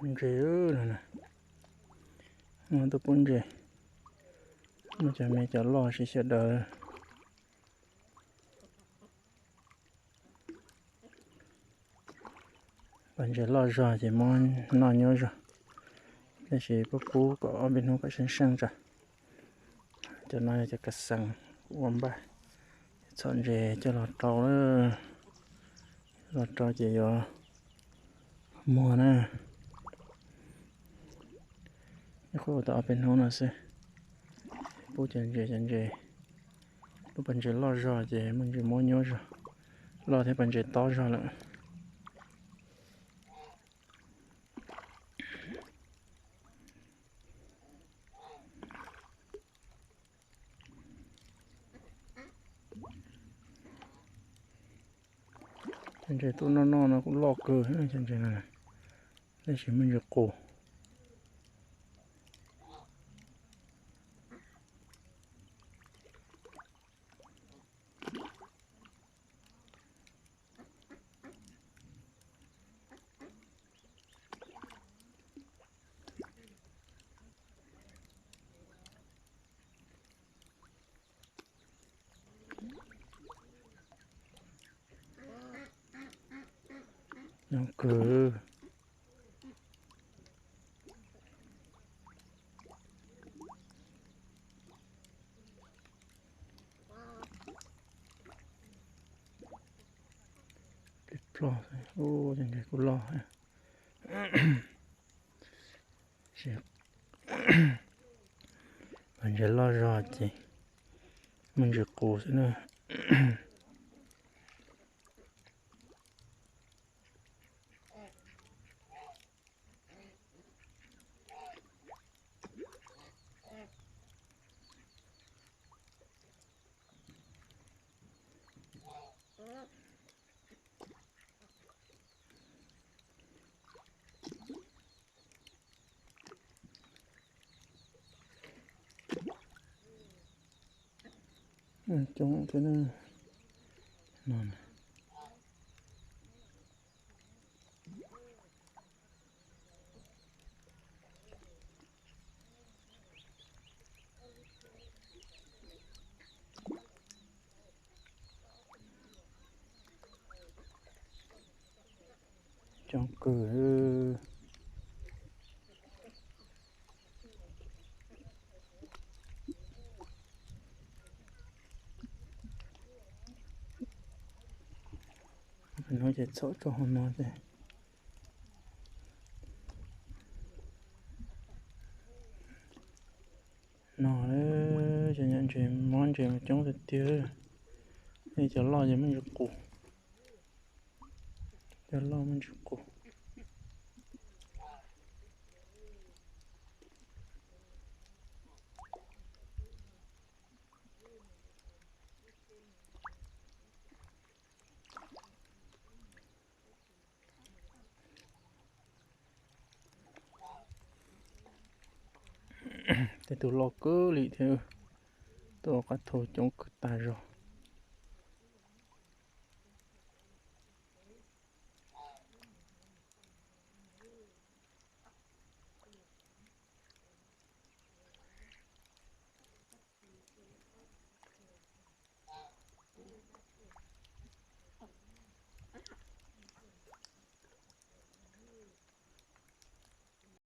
Ntses no, tuaj pub ntses, muaj cov me cov loj sib xyaw daws. Pas ntses loj zog ces muab noj nyuaj zog, tab sis pub pub kom ob peb hnub kom seej seej tso. Cov no yog cov kas xees kuv ua npaj, txhom ntses coj los rau, los rau ces yuav muag na. Nyuam qhuav ua tau ob peb hnub no xwb, pub cov ntses, cov ntses, lub pas ntses loj zog ces muaj ntses muab nyuaj zog, loj thiab pas ntses tob zog lawm. Cov ntses tuaj noj noj no kuj loj kawg, cov ntses no, tab sis muaj ntses qus. Nyob kawg. Plig ploj, ub, cov ntses kuj loj. Pas ntses loj zog ces muaj ntses qus xwb na. Coob thiab na. No na. Coob kawg. Hnub ces txhom rau hauv no ces no, cov nyuam ntses mob ntses mas coob tiag tiag. Cov loj ces muaj ntses qus. Cov loj muaj ntses qus. Tej tug loj kawg li thiab, tuaj qab thu coob kawg tag zog.